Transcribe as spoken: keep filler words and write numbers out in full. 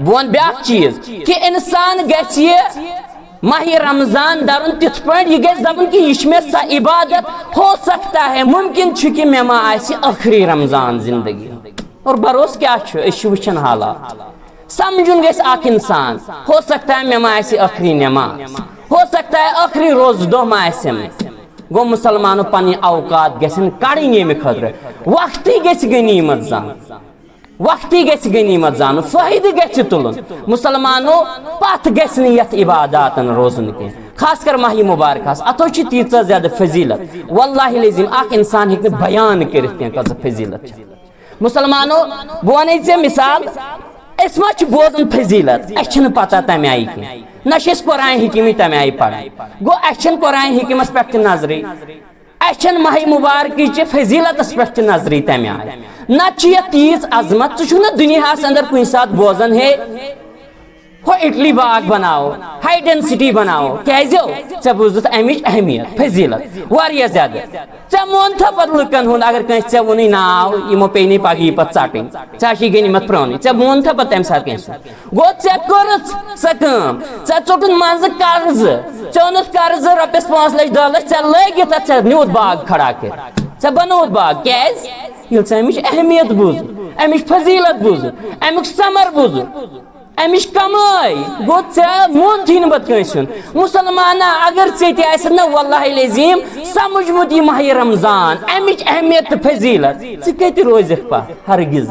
بہٕ وَنہٕ بیٛاکھ چیٖز، کہِ اِنسان گژھِ یہِ ماہِ رمضان دَرُن تِتھ پٲٹھۍ، یہِ گژھِ دَپُن کہِ یہِ چھِ مےٚ سۄ عبادت، ہو سکتا ہے، مُمکِن چھُ کہِ مےٚ ما آسہِ ٲخری رمضان زندگی۔ اور بھروسہٕ کیٛاہ چھُ؟ أسۍ چھِ وٕچھان حالات۔ سمجھُن گژھِ اکھ اِنسان، ہو سکتا ہے مےٚ ما آسہِ ٲخری نٮ۪ماز، ہو سکتا ہے ٲخری روزٕ دۄہ ما آسٮ۪م۔ گوٚو، مُسلمانو پنٕنۍ اوقات گژھن کڑٕنۍ ییٚمہِ خٲطرٕ۔ وقتٕے گژھِ غنیٖمت زانُن، وقتٕے گژھِ غنیٖمت زانُن، فٲیدٕ گژھِ تُلُن۔ مُسلمانو، پتھ گژھِ نہٕ یتھ عباداتن روزُن کینٛہہ، خاص کر ماہِ مبارکس۔ اتھو چھِ تیٖژاہ زیادٕ فضیلت، واللہ العظیم اکھ انسان ہیٚکہِ نہٕ بیان کٔرِتھ کینٛہہ کۭژاہ فضیلت چھِ۔ مُسلمانو، بہٕ وَنَے ژےٚ مِثال، أسۍ ما چھِ بوزان فضیلت، اَسہِ چھِنہٕ پَتہ تَمہِ آیہِ کینٛہہ، نہ چھِ أسۍ قرآن حکیٖم تَمہِ آیہِ پَران۔ گوٚو، اَسہِ چھَنہٕ قرآن حکیٖمَس پٮ۪ٹھ تہِ نظرٕے، اَسہِ چھَنہٕ ماہِ مُبارکٕچہِ فضیلتَس پٮ۪ٹھ تہِ نظرٕے تَمہِ آیہِ۔ نہ چھِ یَتھ تیٖژ عظمت، ژٕ چھُکھ نہ دُنیاہَس اَندَر کُنہِ ساتہٕ بوزان، ہے، ہو اِٹلی باغ بناو، ہاے ڈینسٹی بناو۔ کیازِ؟ ژےٚ بوٗزُتھ امِچ اہمیت، فضیلت واریاہ زیادٕ۔ ژےٚ مونتھا پتہٕ لُکن ہُنٛد، اگر کٲنٛسہِ ژےٚ ووٚنُے ناو، یِمو پیٚیہِ نہٕ پگہٕے پتہٕ ژٹٕنۍ۔ ژےٚ آسی غنیمت پرٛٲنٕے، ژےٚ مونتھا پتہٕ تمہِ ساتہٕ کٲنٛسہِ ہُنٛد؟ گوٚو، ژےٚ کٔرٕتھ سۄ کٲم، ژےٚ ژوٚٹُتھ منٛزٕ قرضہٕ، ژےٚ اوٚنُتھ قرضہٕ رۄپیس پانٛژھ لچھ، دہ لچھ، ژےٚ لٲگِتھ تتھ، ژےٚ نیوٗتھ باغ کھڑا کٔرِتھ، ژےٚ بنووُتھ باغ۔ کیازِ؟ ییٚلہِ ژےٚ امِچ اہمیت بوٗزُتھ، امِچ فضیلت بوٗزُتھ، امیُک ثمر بوٗزُتھ، امِچ کمٲے، گوٚو، ژےٚ مونتھٕے نہٕ پتہٕ کٲنٛسہِ ہُنٛد۔ مُسلمانا، اگر ژےٚ تہِ آسہِ نہ، واللہ العظیم، سمجھمُت یہِ ماہِ رمضان، امِچ اہمیت تہٕ فضیلت، ژٕ کتہِ روزکھ پتھ؟ ہرگز۔